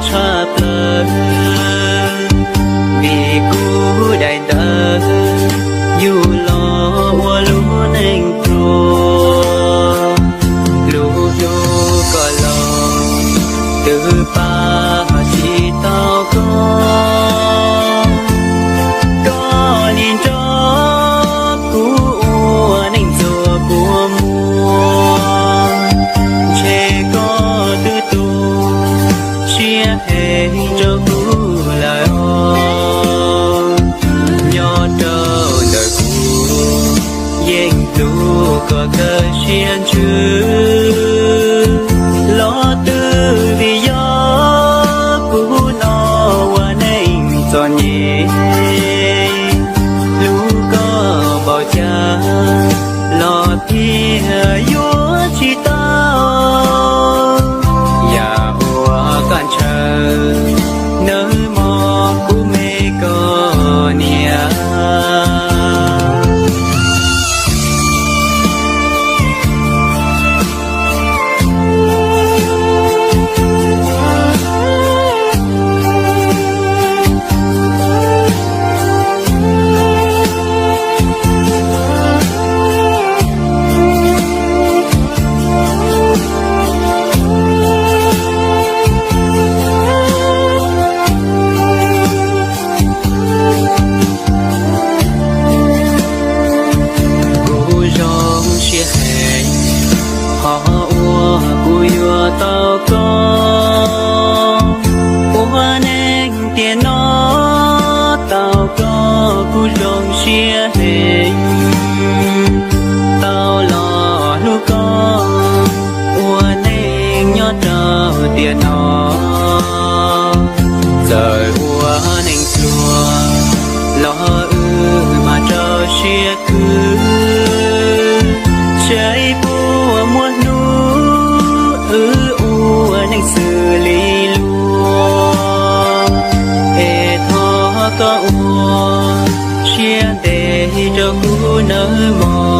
tshaj plaws, vim kuv daim ntawv yug los ua lub neej pluag, lub hlub koj los twb pab ho tsis tau koj. Koj nim nrog kuv ua neej txuas kua muag, ntshe koj twb tu siab heev rau kuv lawm os. Nyob rau ntawm kuv yeej hlub koj kawg siab ntsws, los twb vim yog kuv no ua neej txom nyem, hlub koj npaum cas los thiaj yuav tsis tau. Yam uas koj ntshaw nawb mog kuv me koj niam. Kuv zoo siab heev qhov uas kuv yuav tau koj, ua neej tiam no tau koj kuv zoo siab heev, tau los hlub koj ua neej nyob rau tiam no. Txawm ua neej pluag los wb mas rau siab khwv, saib puas muaj hnub wb ua neej xws li luag. Es thov koj ua siab ntev rau kuv nawb mog.